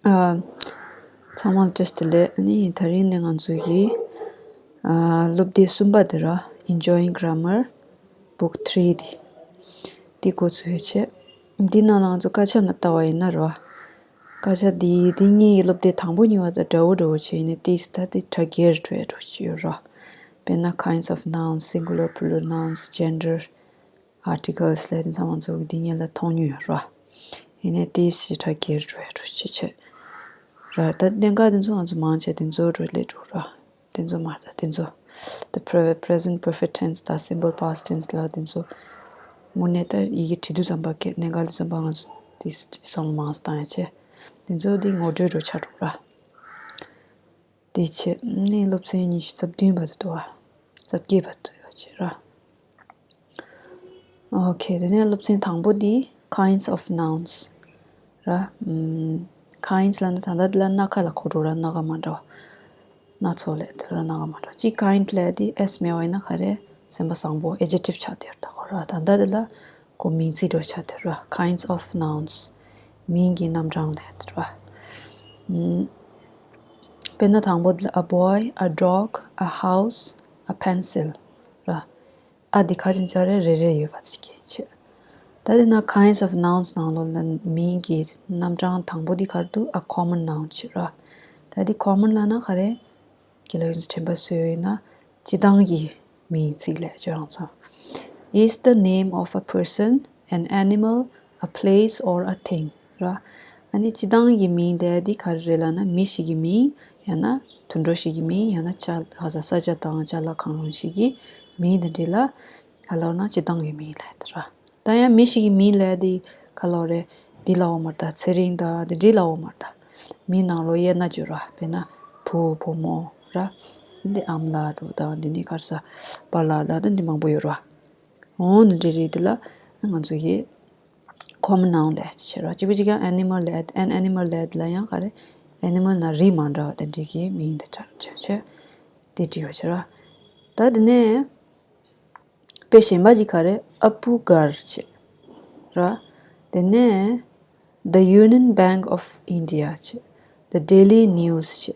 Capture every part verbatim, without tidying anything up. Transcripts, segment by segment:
ཨ། ཚང་མ་ལ་བཀྲ་ཤིས་བདེ་ལེགས། ཨ་ནི་དེ་རིང་ནས་ང་ཚོ་གི་ཨ། སློབ་དེབ་གསུམ་པ་དེ་ར། Enjoying Grammar Book three དེ། དེ་འགོ་ཚུགས་ཡོད་བྱས། འདི་ནང་ལ་ང་ཚོ་དཀར་ཆག་ནང་ལྟ་བ་ཡིན་ན་ར། དཀར་ཆག་འདི་འདི་གཉིས་ཀྱི་སློབ་དེབ་དང་པོ་གཉིས་པ་དང་འདྲ་བོ་འདྲ་བོ་བྱས་ཡིན་ན། ཏིས་ད་དེ་དྲ་རྒྱར་འགྲོ་ཡ་འགྲོ་བྱས་ཡོད་ར། དཔེར་ན་kinds of nouns, singular, plural nouns, gender, articles ལས་དེ་ཚང་མ་ཚོ་འདི་གཉིས་ལ་མཐོང་མྱོང་ཡོད་ར། ཡིན་ནའི་ཏིས་ཞིག་དྲ་རྒྱར་འགྲོ་ཡ་འགྲོ་བྱས་བྱས་ར། ད་གནད་འགག་དེ་ཚོ་ང་ཚོ་མང་ཆེ་དེ་ཚོ་འགྲོ་སླེབས་འགྲོ་ར། དེ་ཚོ་མ་རེད། དེ་ཚོ་the pre- present perfect tense དང་simple past tense ལ་དེ་ཚོ་དངོས་གནས་ད་ཡི་གེ་བྲིས་དུས་ཙམ་པ་གི་གནད་འགག་དུས་ཙམ་པ་ང་ཚོ་དེ་བསམ་བློ་མང་ཙམ་བཏང་ཡ་བྱས། དེ་ཚོ་དེ་ངོ་སྤྲོད་འགྲོ་ཆགས་འགྲོ་ར། དེ་བྱས་ནས་སློབ་ཚན་ཉི་ཤུ་རྩ་བདུན་བར་དུ་འདུག་བ། རྩ་བརྒྱད་བར་དུ་ཡོད་བྱས་ར། ཨོ་ཁེ། དེ་ནས་སློབ་ཚན་དང་པོ་འདི་kinds of nouns ར། ཨམ། kinds ལབ་ན་ད་ལྟ་འདི་ལ་སྣ་ཁ་ལ་གོ་འགྲོ་ར། སྣ་ཁ་མ་འདྲ་བ། སྣ་ཚོགས་ལས་དེ་ལ་སྣ་ཁ་མ་འདྲ་བ། གཅིག་kind ལབ་དེ་S མེད་པ་ཡིན་ན་ག་རེ། སེམས་པ་བཟང་པོ། adjective ཆགས་དེར་ད་གོ་ར། ད་ལྟ་འདི་ལ་གོ་མིང་ཚིག་འགྲོ་ཆགས་དེར་ར། kinds of nouns མིང་གི་རྣམ་གྲངས་ལས་དེ་ར། ཨམ། དཔེར་ན་དང་པོ་འདི་ལ་a boy, a dog, a house, a pencil ར། ཨ་འདི་ཁ་ཅན་ཅ་རེ་རེ་རེ་ཡོད་པ་ཅིག་གི་ཆེད། ད་དེ་ན་kinds of nouns ནང་ལོགས་ལ་མིང་གི་རྣམ་གྲངས་དང་པོ་འདི་ག་རེ་འདུག a common noun བྱེད་ར། ད་འདི་common ལབ་ན་ག་རེ། དགེ་ལགས་ཡིན་དྲན་པ་བཟོས་ཡོད་ན་སྤྱི་བཏང་གི་མིང་ཚིག་ལས་ཅོ་རང་ཚང་། is the name of a person, an animal, a place or a thing ར། ཨ་ནི་སྤྱི་བཏང་གི་མིང་དེ་འདི་ག་རེ་རེད་ལབ་ན་མི་ཞིག་གི་མིང་། ཡང་ན་དུད་འགྲོ་ཞིག་གི་མིང་། ཡང་ན་ཅ་ལག་ས་ཆ་དང་ཅ་ལག་གང་རུང་ཞིག་གི་མིང་དེ་འདྲ་ལ་ག་ལབ་ན་སྤྱི་བཏང་གི་མིང་ལབ་ཡ་དེ་ར། ད་ཡང་མི་ཞིག་གི་མིང་ལབ་ཡ་དེ་ག་ལབ་རེད། འདི་ལབ་པ་མ་རེད་ད། ཚེ་རིང་དང་དེ་འདྲ་ལབ་པ་མ་རེད་ད། མིང་ནང་ལོགས་དབྱེ་ན་བརྗོད་ར། དཔེར་ན་བུ་བུ་མོ་ར། འདི་ཨ་མ་ལགས་འགྲོ་དང་དེ་ནས་ག་རེ་ཟ། པཱ་ལགས་ལ་དང་འདི་མང་པོ་ཡོད་ར། འོ་འདི་འདྲ་རེད། དེ་ལ་ང་ཚོ་གི་common noun ལབ་ཡ་ཅིག་བྱེད་ར། གཅིག་པ་གཅིག་ཀྱང་animal ལབ་ཡ། an animal ལབ་ཡ་དེ་ལ་ཡང་ག་རེ། animal ན་རིགས་མ་འདྲ་བ་དེ་འདྲ་གི་མིང་དེ་འདྲ་བྱས་བྱས་དེ་བྲིས་པ་བྱེད་ར། ད་དེ་ནས་དཔེ་གཞན་པ་ཅིག་ག་རེ། ཨ་པུ་གར་བྱེད་ར། དེ་ནས་The Union Bank of India བྱེད། The Daily News བྱེད།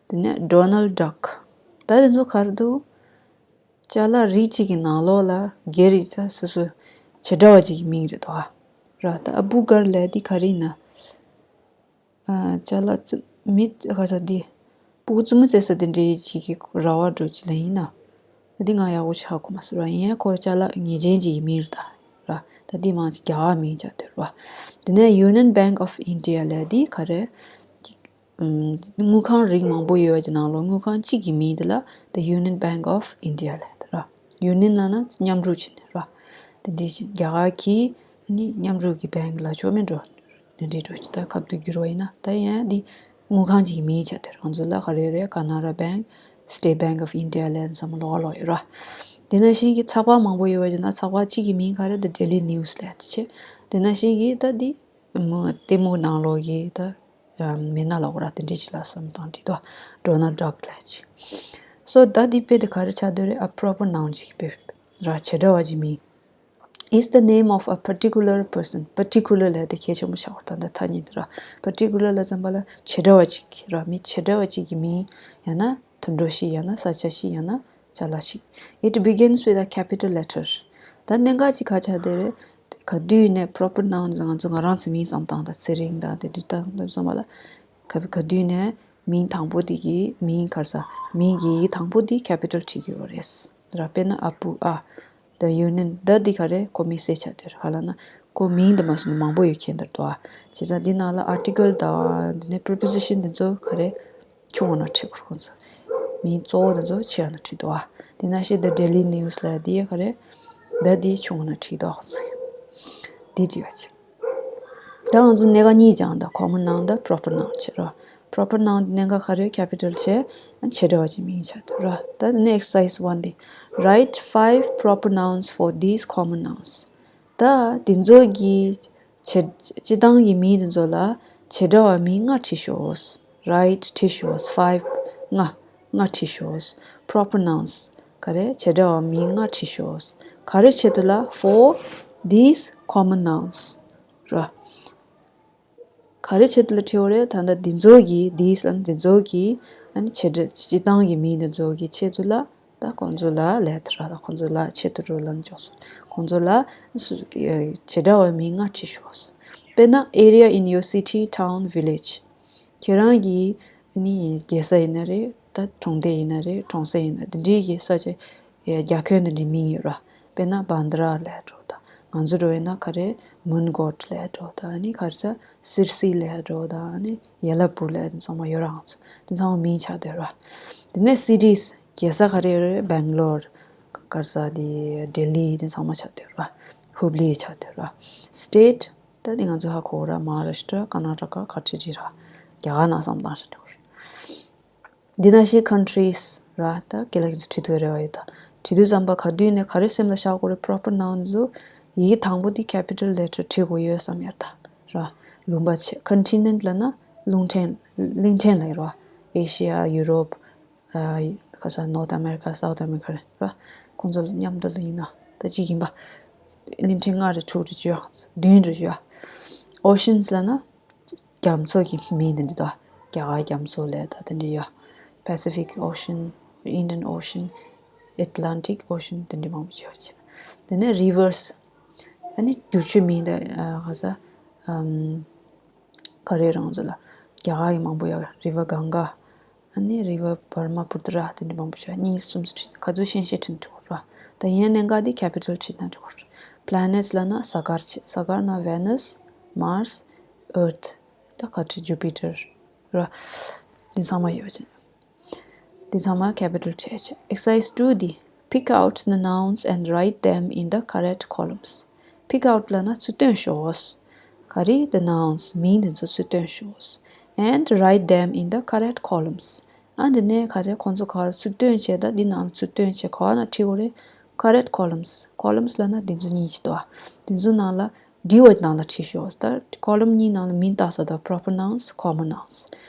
དེ་ནས་Donald Duck ད་དེ་ཚོ་ག་རེ་འདུག་ཅ་ལག་རིགས་གཅིག་གི་ནང་ལོགས་ལ་སྒེར་རིགས་ད་སོ་སོ་བྱེ་བྲག་པ་གཅིག་གི་མིང་རེད་དོ། ར་ད་ཨ་པུ་གར་ལབ་ཡ་དེ་ག་རེ་ཡིན་ན། ཨ་ཅ་ལག་རྩི་མི་ག་ས་དེ་སྤུ་གུ་རྩེད་མོ་རྩེ་ས་དེ་འདྲའི་གཅིག་གི་ར་བ་འགྲོ་གཅིག་ལ་ཡིན་ན། ད་དེ་ང་ཡག་པོ་ཆགས་གོ་མ་སོང་ར། ཡིན་ཡང་ཁོ་ཅ་ལག་ངེས་ཅན་གཅིག་གི་མིང་རེད་ད། ར་ད་དེ་མང་ཆེ་རྒྱ་གར་མིང་ཆགས་དེ་ར། དེ་ནས་Union Bank of India ལབ་ཡ་དེ་ག་རེ། དངུལ་ཁང་རིགས་མང་པོ་ཡོད་པ་ཅིག་ནང་ལོགས་དངུལ་ཁང་གཅིག་གི་མིང་དེ་ལ་The Union Bank of India ལབ་ཡ་དེ་ར། Union ལབ་ན་མཉམ་རུབ་བྱས་ནས་ར། དེ་འདྲའི་ཅིག་རྒྱ་གར་གྱི་ཨ་ནི་མཉམ་རུབ་ཀྱི་bank ལབ་ཆོག་མིན་འགྲོ། དེ་འདྲའི་འགྲོ་ཅིག་ད་ཁ་བསྡུ་བསྒྱུར་བ་ཡིན་ན་ད་ཡང་འདི་དངུལ་ཁང་གཅིག་གི་མིང་ཆགས་དེ་ར། ང་ཚོ་ལ་ག་རེ་རེད། Canara Bank, State Bank of India ལབ་ཡ་ཚང་མ་ལོགས་ཀ་ལོགས་ཡོད་ར། དེ་ནང་བཞིན་གྱི་ཚགས་པར་མང་པོ་ཡོད་པ་ཅིག་ན་ཚགས་པར་གཅིག་གི་མིང་ག་རེ། The Daily News ལབ་ཡ་དེ་བྱས། དེ་ནང་བཞིན་གྱི་ད་འདི་མོ་ལྟད་མོ་ནང་ལོགས་ཀྱི་ད་མི་སྣ་ལབ་དགོས་ར། དེ་འདྲའི་ཅིག་ལ་བསམ་བློ་བཏང་བྲིས་དོ། Donald Duck ལབ་ཅིག So ད་འདི་དཔེ་དེ་ག་རེ་ཆགས་བསྡད་རེད། A proper noun ཅིག་དཔེ་ར། བྱེ་བྲག་པ་ཅིག་མིང་། Is the name of a particular person. particular ལབ་དེ་གལ་ཆེན་པོ་ཆགས་པ་ད་ལྟ་ཐ་སྙད་དེ་ར། particular ལབ་ཙམ་པ་ལ་བྱེ་བྲག་པ་ཅིག་ར། མི་བྱེ་བྲག་པ་ཅིག་གི་མིང་། ཡང་ན་དུད་འགྲོ་ཞིག་ཡང་ན་ས་ཆ་ཞིག་ཡང་ན་ཅ་ལག་ཞིག It begins with a capital letter. ད་གནད་འགག་ཅིག་ག་ཆགས་བསྡད་རེད། ག་དུས་ནས་proper noun ང་ཚོ་ང་རང་ཚོ་མིང་བསམ་སྟངས་དང་ཚེ་རིང་དང་དེ་འདྲ་དང་བསམ་པ་ལ། ག་ག་དུས་ནས་མིང་དང་པོ་དེ་གི་མིང་ག་ས་མིང་གི་ཡི་གེ་དང་པོ་དེ་capital བྲིས་ཀྱི་ཡོད་རེད། ར། དཔེར་ན་ཨ་པུ། ཨ། The Union. The འདི་ག་རེ། ཁོ་མིང་གསལ་ཆགས་དེ་ར། ག་ལབ་ན་ཁོ་མིང་དུ་མ་སོང་ནས་མང་པོ་ཡོད་མཁན་དེར་འདུག་ཨ། བྱས་ཙང་འདི་ནང་ལ་article དང་འདི་ནས་preposition དེ་ཚོ་ག་རེ། ཆུང་བ་ནང་བྲིས་དགོས་ཁོ་ཚོ། མིང་གཙོ་བོ་དེ་ཚོ་ཆེ་བ་ནང་བྲིས་འདུག་ཨ། དེ་ནང་བཞིན་The Daily News ལབ་ཡ་འདི་ག་རེ། The འདི་ཆུང་བ་ནང་བྲིས་འདུག་ཨ། ཁོ་ཚོ་འདི་འདྲ་བྱས། ད་ང་ཚོ་གནད་འགག་གཉིས་སྦྱངས་དང་། common noun དང་proper noun བྱས་ར། proper noun གནད་འགག་ག་རེ། capital བྱས། བྱེ་བྲག་པ་ཅིག་མིང་ཆགས་ཐུབ་ར། ད་ནི་exercise one འདི། Write five proper nouns for these common nouns. ད་འདི་ཚོ་གི་བྱེ་སྤྱི་བཏང་གི་མིང་འདི་ཚོ་ལ་བྱེ་བྲག་པ་མིང་ལྔ་བྲིས་ཤོག Write བྲིས་ཤོག five ལྔ་ལྔ་བྲིས་ཤོག proper nouns ག་རེ། བྱེ་བྲག་པ་མིང་ལྔ་བྲིས་ཤོག་ག་རེ་ཆེད་དུ་ལ། for these common nouns ར། ག་ ག་རེ་ཆེད་དུ་ལ་བྲིས་པ་རེད། ད་ལྟ་འདི་ཚོ་གི་འདིས་ལ་འདི་ཚོ་གི་ཨ་ནི་ཆེད་སྤྱིར་བཏང་གི་མིང་འདི་ཚོ་གི་ཆེད་དུ་ལ་ད་ཁོང་ཚོ་ལ་ལད་ར་ད་ཁོང་ཚོ་ལ་ཆེད་དུ་འགྲོ་ལ་འཇོག་སོང་། ཁོང་ཚོ་ལ་སུ་བྱེ་བྲག་པའི་མིང་ལྔ་བྲིས་ཤོག་དཔེར་ན། area in your city, town, village. ཁྱེད་རང་གི་ནི་རྒྱལ་ས་ཡིན་ན་རེད། ད་གྲོང་སྡེ་ཡིན་ན་རེད། གྲོང་གསེབ་ཡིན་ན་འདི་འདྲའི་གི་ས་ཆ་རྒྱ་ཁྱོན་འདི་འདྲའི་མིང་ཡོད་ར། དཔེར་ན་བྷན་དྷ་ར་ལབ་འགྲོ་ད། ང་ཚོ་འགྲོ་ཡིན་ན་ག་རེ་མོན་གྷོ་ལབ་འགྲོ་ད། ཨ་ནི་ག་རེ་ཟ་སིར་སི་ལབ་འགྲོ་ད། ཨ་ནི་ཡེ་ལ་པུར་ལབ་འདི་ཚང་མ་ཡོད་ར། ང་ཚོ་འདི་ཚང་མ་མིང་ཆགས་བསྡད་ར། དེ་ནས་cities རྒྱལ་ས་ག་རེ་ཡོད་རེད། སྦེང་ལོར། ག་རེ་ཟ་དེ་ལྡི་ལི་འདི་ཚང་མ་ཆགས་བསྡད་ར། ཧུབ་ལི་ཆགས་བསྡད་ར། state ད་དེ་ང་ཚོ་ཧ་གོ་ར། མ་ཧཱ་རཱ་ཤི་ཏྲ། ཀར་ནཱ་ཊ་ཀ། ག་རེ་རེད་ར། རྒྱ་གར་ནང་བསམ་བཏང་ཤག་འགྲོ་ར། འདི་ནང་བཞིན་countries ར། ད་དགེ་ལགས་ཀྱིས་བྲིས་དུས་རེ་བ་ཡོད་ད། བྲིས་དུས་ཙམ་པ་ག་དུས་ནས་ག་རེ་སེམས་ལ་བཞག་དགོས་རེད། proper noun ཚོ་ཡི་གེ་དང་པོ་འདི་capital letter བྲིས་དགོས་ཡོད་བསམ་ཡར་ད་ར། ལུང་པ་ཆེ། continent ལབ་ན་རླུང་ཕྲན། གླིང་ཕྲན་ལབ་ཡོད་ར། Asia, Europe, ཨ་ག་རེ་ཟ་North America, South America ར། ཁོང་ཚོ་མཉམ་དུ་ལ་ཡིན་ན་ད་གཅིག་ཡིན་པ། གླིང་ཕྲན་ལྔ་རེ་དྲུག་རེ་བརྗོད་ཡ། བདུན་རེ་བརྗོད་ཡ། Oceans ལབ་ན་རྒྱ་མཚོ་གི་མིང་དེ་འདྲ་དོ། རྒྱ་གར་རྒྱ་མཚོ་ལབ་ད་དེ་འདྲ་ཡོད། Pacific Ocean, Indian Ocean, Atlantic Ocean དེ་འདྲ་མང་པོ་ཡོད་ཅེ། དེ་ནས་rivers ཨ་ནི་རྒྱུག་ཆུའི་མིང་དེ་ཨ་ག་རེ་ཟ་ཨམ་ག་རེ་རང་ཚོ་ལ་རྒྱ་གར་གྱི་མང་པོ་ཡོད། River Ganga ཨ་ནི་river Brahmaputra དེ་འདྲ་མང་པོ་ཡོད། གཉིས་གསུམ་བྲིས་ག་ཚོད་ཤེས་ཤེས་བྲིས་འགྲོ་ར། ད་ཡིན་ནའི་ག་དེ་capital བྲིས་ན་འགྲོ། Planets ལབ་ན་གཟའ་སྐར་ཆེ། གཟའ་སྐར་ན་Venus, Mars, Earth ད་ག་ཚོད་Jupiter ར། དེ་ཚང་མ་ཡོད་ཅེ། དེ་ཚང་མ་capital བྲིས་ཆེ། Exercise two འདི། Pick out the nouns and write them in the correct columns. Pick out ལབ་ན་ཚུར་བཏོན་ཤོག་ག་རེ། the nouns མིང་དེ་ཚོ་ཚུར་བཏོན་ཤོག and write them in the correct columns. ཨ་འདི་ནས་ག་རེ་ཁོང་ཚོ་ག་ཚུར་བཏོན་བྱས། ད་འདི་ནང་ཚུར་བཏོན་བྱས་ག་བ་ན་བྲིས་དགོས་རེད། Correct columns. Columns ལབ་ན་འདི་ཚོ་གཉིས་ཅིག་འདུག་ཨ། འདི་ཚོ་ནང་ལ་འབྲི་བའི་ནང་ལ་བྲིས་ཤོག་ད་column གཉིས་ནང་ལ་མིང་བཏགས་ས་དང་proper nouns, common nouns.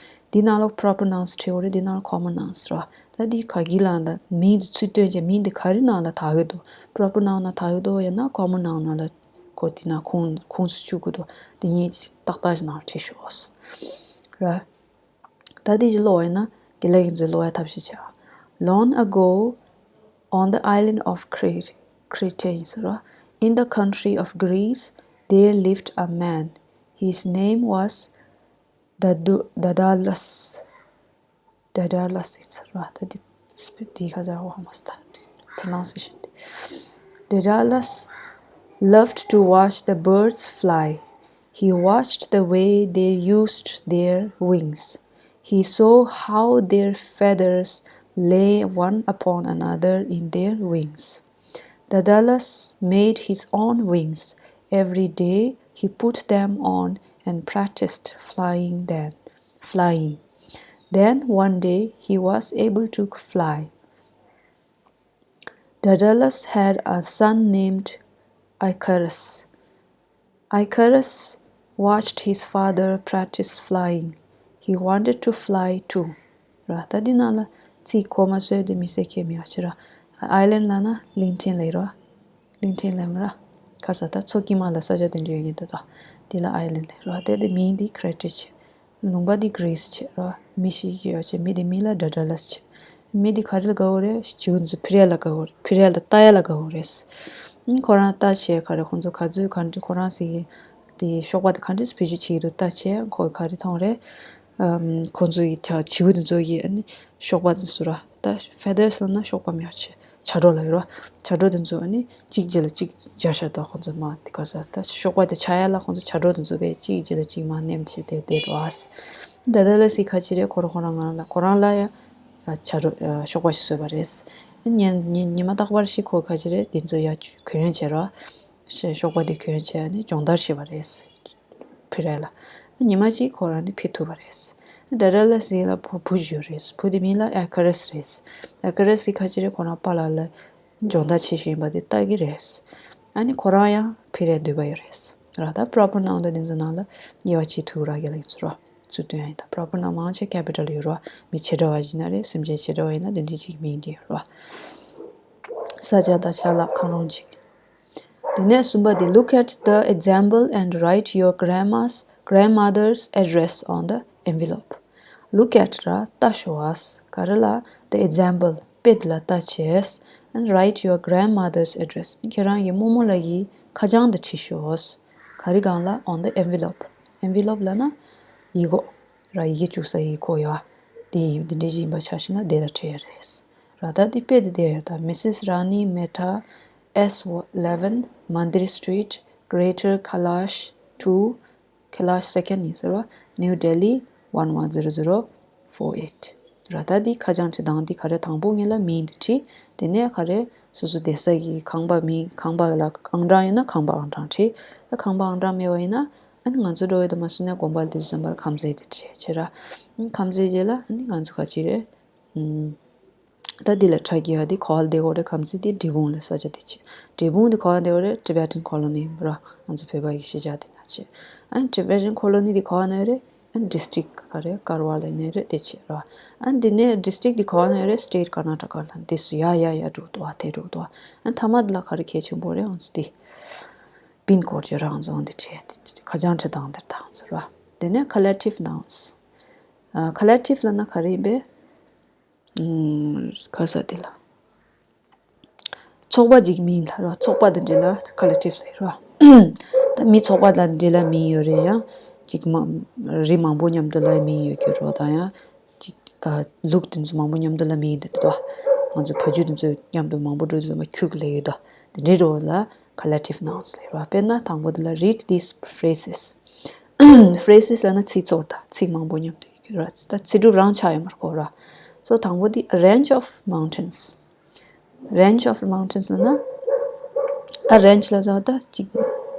འདི་ནང་ལ་proper nouns བྲིས་པ་རེད། འདི་ནང་ལ་common nouns ར། ད་འདི་ག་གི་ལ་ད་མིང་འདི་ཚུར་བཏོན་བྱས་མིང་འདི་ག་རེ་ནང་ལ་དག་གི་འདུག proper noun ནང་དག་གི་འདུག་ཡང་ན་common noun ནང་ལ་གོ་འདི་ནང་ཁོངས་ཁོངས་སུ་བཅུག་གི་འདུག་འདི་གཉིས་ཏག་ཏག་ནང་བྲིས་ཤོག་ར། ད་དེ་ཅིག་ཀློག་ཡིན་ན་དགེ་ལགས་ཡིན་ཚུལ་ཀློག་ཡ་ཐབས་ཤེས་བྱ། Long ago, on the island of Crete, Crete ཡིན་ཟེར་རོ། In the country of Greece, there lived a man. His name was Dadu- Daedalus. Daedalus ཡིན་ཟེར་རོ། ད་དེ་སྤེ- དེ་ག་ཚོད་ཧ་མ་སྟ་pronunciation དེ། Daedalus loved to watch the birds fly. He watched the way they used their wings. He saw how their feathers lay one upon another in their wings. Daedalus made his own wings. Every day he put them on and practiced flying them, flying. Then one day he was able to fly. Daedalus had a son named Icarus. Icarus watched his father practice flying. He wanted to fly too. ར། ད་འདི་ནང་ལ་ཚིག་གོ་མ་སོད་དེ་མི་སེ་ཁེ་མི་ཡ་ཆེ་ར། Island ལབ་ན་གླིང་ཕྲན་ལབ་ར། གླིང་ཕྲན་ལབ་མ་ར། ཁ་ས་ད་མཚོ་དཀྱིལ་མ་ལ་ས་ཆ་དེ་འདྲ་ཡོད་ངེས་འདུག་ད་འདི་ལ་Island ལབ་ར། དེ་དེ་མིང་འདི་Crete བྱས། ལུང་པ་འདི་Greece བྱས་ར། མི་ཞིག་ཡོད་བྱས། མི་དེ་མིང་ལ་Daedalus བྱས། མི་འདི་ག་རེ་ལ་དགའ་བོ་རེད། བྱིའུ་འཛུ་ཕི་རེ་ལ་དགའ་བོ་རེད། ཕི་རེ་ལ་ལྟ་ཡ་ལ་དགའ་བོ་རེད། ཨང་ཁོ་རང་ལྟ་བྱས་ག་རེ་ཁོང་ཚོ་ག་ཚོད་ག་འདྲ་ཁོ་རང་ཟེར་གི་དེ་གཤོག་པ་དེ་ག་འདྲས་བེད་སྤྱོད་བྱེད་ཀྱི་འདུག་ལྟ་བྱས་ཁོ་ག་རེ་མཐོང་རེད། ཨམ་ཁོང་ཚོ་ཡི་བྱ་བྱིའུ་དེ་ཚོ་ཡི་ཨ་ནི་གཤོག་པ་དེ་ཚོ་ར། ད་feathers ལབ་ན་གཤོག་པ་མེད་བྱས་བྱ་སྒྲོ་ལ་ཡོད་ར། བྱ་སྒྲོ་དེ་ཚོ་ཨ་ནི་གཅིག་རྗེས་ལ་གཅིག་སྦྱར་ཤ་དང་ཁོང་ཚོ་མ་དེ་ག་ས་ད་གཤོག་པ་དེ་ཆགས་ཡ་ལ་ཁོང་ཚོ་བྱ་སྒྲོ་དེ་ཚོ་བས་གཅིག་རྗེས་ལ་གཅིག་མ་མནན་བྱས་དེ་བསྡད་འདུག་ཨ། Daedalus ཡི་ཁ་ཅི་རེད། ཁོ་རང་ཁོ་རང་ང་རང་ལ་ཁོ་རང་ལ་ཡ་བྱ་སྒྲོ་གཤོག་པ་ཞིག་བཟོས་པ་རེད། ཉིན་ཉིན་ཉི་མ་རྟག་པར་ཞིག་ཁོ་ཁ་ཅི་རེད། དེ་ཚོ་ཡ་གྱོན་བྱས་ར། ཤ- གཤོག་པ་དེ་གྱོན་བྱས་ནས་སྦྱོང་བརྡར་བྱས་པ་རེད། ཕི་རེ་ལ། ཉི་མ་གཅིག་ཁོ་རང་ནི་ཕེབས་ཐུབ་པ་རེད། Daedalus ཡི་ལ་བུ་བུ་ཡོད་རེད། བུ་དེ་མིང་ལ་Icarus རེད། Icarus ཡི་ཁ་ཅི་རེད། ཁོ་རང་པཱ་ལགས་ལ་སྦྱོང་བརྡར་བྱེད་བཞིན་པ་དེ་ལྟ་གི་རེད། ཨ་ནི་ཁོ་རང་ཡང་ཕི་རེ་འདོད་པ་ཡོད་རེད། ར་ད་proper noun དང་དེ་ཚོ་ནང་ལ་དབྱེ་བ་ཕྱེ་ཐུབ་ར་གི་ལ་ཡིན་ཚུལ་ར། ཚུལ་སྟོན་ཡ་ཡིན་ད། Proper noun མང་ཆེ་capital ཡོད་ར། མི་བྱེ་བྲག་པ་ཡིན་ན་རེད། སེམས་ཅན་བྱེ་བྲག་པ་ཡིན་ན་དེ་འདྲའི་ཅིག་མིང་དེ་ཡོད་ར། ས་ཆ་དང་ཆ་ལག་གང་རུང་ཅིག་དེ་ནས་གསུམ་པ་དེ། Look at the example and write your grammar's grandmother's address on the envelope. Look at ར་ལྟ་ཤོག་ཨ། ག་རེ་ལ། the example དཔེ་དེ་ལ་ལྟ་བྱས། and write your grandmother's address. ཁྱེད་རང་གི་རྨོ་མོ་ལགས་ཀྱི་ཁ་བྱང་དེ་བྲིས་ཤོག་ག་རེ་སྒང་ལ། on the envelope. envelope ལབ་ན་ཡིག་སྒོ་ར། ཡི་གེ་བཅུག་ས་ཡིག་སྒོ་ཡོད་ཨ། དེ་ཡིན། དེ་འདྲ་ཞིག་ཡིན་པ་ཆ་བཞག་ན་དེ་ལ་བྲིས་ཡ་རེད། ར་ད་དེ་དཔེ་དེ་དེ་ཡོད་ད། Missus Rani Mehta, S eleven, Mandir Street, Greater Kailash two, Kailash second ཡིན་ཟེར་བ། New Delhi one one zero zero four eight. ར་ད་དེ་ཁ་བྱང་བྲིས་དང་དེ་ག་རེ། དང་པོ་ངེད་ལ་མིང་དེ་བྲིས། དེ་ནས་ག་རེ། སོ་སོ་བསྡད་ས་གི་ཁང་པ་མིང་། ཁང་པ་ལ་ཨང་གྲངས་ཡོད་ན་ཁང་པ་ཨང་གྲངས་བྲིས། ད་ཁང་པ་ཨང་གྲངས་མེད་པ་ཡིན་ན། ཨ་ནི་ང་ཚོ་འགྲོ་ཡོད་དུ་མ་སོང་ན་དགོན་པ་དེ་ཚོ་ཚན་པར་ཁམས་ཚན་དེ་བྲིས་བྱེད་ར། ཨ་ནི་ཁམས་ཚན་རྗེས་ལ་ཨ་ནི་ང་ཚོ་ག་ཅི་རེད། ཨུམ། ད་འདི་ལ་ཁྲ་རྒྱས་པ་འདི་ག་པར་བསྡད་ཡོད་རེད། ཁམས་ཚན་འདི་འབྲས་སྤུངས་ལ་ས་ཆ་དེ་བྱས། འབྲས་སྤུངས་འདི་ག་པར་བསྡད་ཡོད་རེད། Tibetan Colony ཡིན་པ་ར། ང་ཚོ་བོད་པ་གི་གཞིས་ཆགས་དེ་ན་བྱས། ཨ་ནི་Tibetan Colony འདི་ག་པར་ན་ཡོད་རེད། ཨ་ནི་district ག་རེ། ཀར་བ་ལ་ཡིན་ནའི་རེད། དེ་བྱས་ར། ཨ་ནི་འདི་ནས་district འདི་ག་པར་ན་ཡོད་རེད། State Karnataka ལ་འདི་སུ་ཡ་ཡ་ཡ་འགྲོ་འདུག་ཨ། དེ་འགྲོ་འདུག་ཨ། ཨ་ནི་མཐའ་མ་འདི་ལ་ག་རེ་གལ་ཆེན་པོ་རེད། ང་ཚོ་འདི་pin code ཅིག་རང་བཟོ་འདི་བྱས། ཁ་བྱང་བྲིས་དང་འདིར་དང་ཟེར་བ། དེ་ནས་collective nouns། ཨ་collective ལབ་ན་ག་རེ་ཡིན་པས། ཨུམ། ག་ས་དེ་ལ། ཚོགས་པ་ཅིག་མིང་ལ་ར། ཚོགས་པ་དེ་འདྲ་ལ་collective ཟེར་ར། ད་མི་ཚོགས་པ་དེ་འདྲ་ལ་མིང་ཡོད་རེད། ཡང་ཅིག་མ། རི་མང་པོ་མཉམ་དུ་ལ་མིང་ཡོད་རྒྱུ་རོ། དང་ཡང་ཅིག་ཨ་ལུག་དེ་ཚོ་མང་པོ་མཉམ་དུ་ལ་མིང་དེ་འདྲ་དོ། ང་ཚོ་བ་ཕྱུགས་དེ་ཚོ་མཉམ་དུ་མང་པོ་འགྲོ་དུས་ཙམ་པ་ཁྱུ་ལབ་ཡོད་དོ། དེ་འདྲའི་རོ་ལ་collective nouns ལབ་ར། དཔེར་ན་དང་པོ་དེ་ལ་read these phrases. phrases ལབ་ན་ཚིག་ཚོགས་དང་ཚིག་མང་པོ་མཉམ་དུ་ཡོད་ར། ད་ཚིག་གྲུབ་རང་ཆགས་ཡོད་མ་རེད་ཁོ་ར། so དང་པོ་དེ་a range of mountains. range of mountains ལབ་ན། ཨ་range ལབ་ཙང་ད་ཅིག་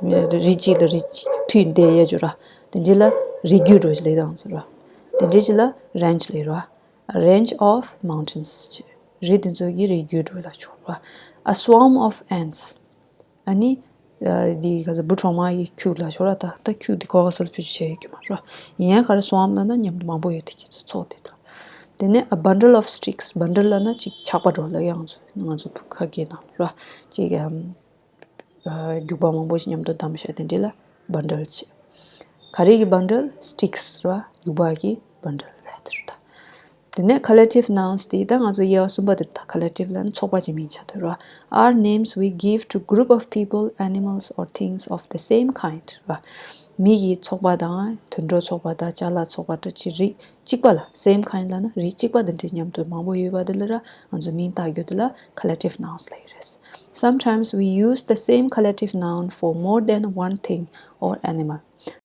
རི་གཅིག་ལ་རི་གཅིག་མཐུད་བསྡད་ཡས་ཅིག་ཡོད་ར། དེ་འདྲ་ལ་རི་རྒྱུད་འགྲོ་ལབ་དང་ཟེར་ར། དེ་འདྲ་ཅིག་ལ་range ལབ་ར། a range of mountains རི་དེ་ཚོ་གི་རི་རྒྱུད་འགྲོ་ལ་ཆོག་ར། a swarm of ants. ཨ་ནི། ཨ་འདི་ག་ཚོད་འབུ་གྲོག་མ་ཡི་ཁྱུ་ལ་ཆོག་ར། ད་ད་ཁྱུ་འདི་གོ་ག་ས་ལ་བེད་སྤྱོད་བྱས་ཡོད་ཀྱི་མ་རེད། ཡིན་ཡང་ག་རེ་swarm ལབ་ན་མཉམ་དུ་མང་པོ་ཡོད་དེ་ཁྱེད་ཚོ་ཚོགས་དེ་དང་། དེ་ནས་a bundle of sticks. bundle ལབ་ན་ཅིག་ཆག་པ་འགྲོ་ལ་ཡང་ང་ཚོ་ཁ་སྐད་ནང་ར། ཅིག་ཨམ། ཨ་རྒྱུག་པ་མང་པོ་ཞིག་མཉམ་དུ་བསྡམས་བཞག་དེ་འདྲ་ལ་bundle བྱས། ག་རེ་གི་bundle? sticks ར། རྒྱུག་པ་གི་bundle ལབ་དེ་རེད་ད། དེ་ནས་collective nouns དེ་ད་ང་ཚོ་དབྱེ་བ་གསུམ་པ་དེ་ད་collective ལབ་ན་ཚོགས་པ་ཅིག་མིང་ཆགས་དེ་ར། are names we give to group of people, animals or things of the same kind ར། མི་ཡི་ཚོགས་པ་དང་དུད་འགྲོ་ཚོགས་པ་དང་ཅ་ལག་ཚོགས་པ་འདྲ་ཅིག་རིགས་གཅིག་པ་ལ། same kind ལབ་ན་རིགས་གཅིག་པ་དེ་འདྲའི་མཉམ་དུ་མང་པོ་ཡོད་པ་དེ་ལ་ར་ང་ཚོ་མིང་བཏགས་རྒྱུ་དེ་ལ་collective nouns ལབ་ཀྱི་རེད། Sometimes we use the same collective noun for more than one thing or animal.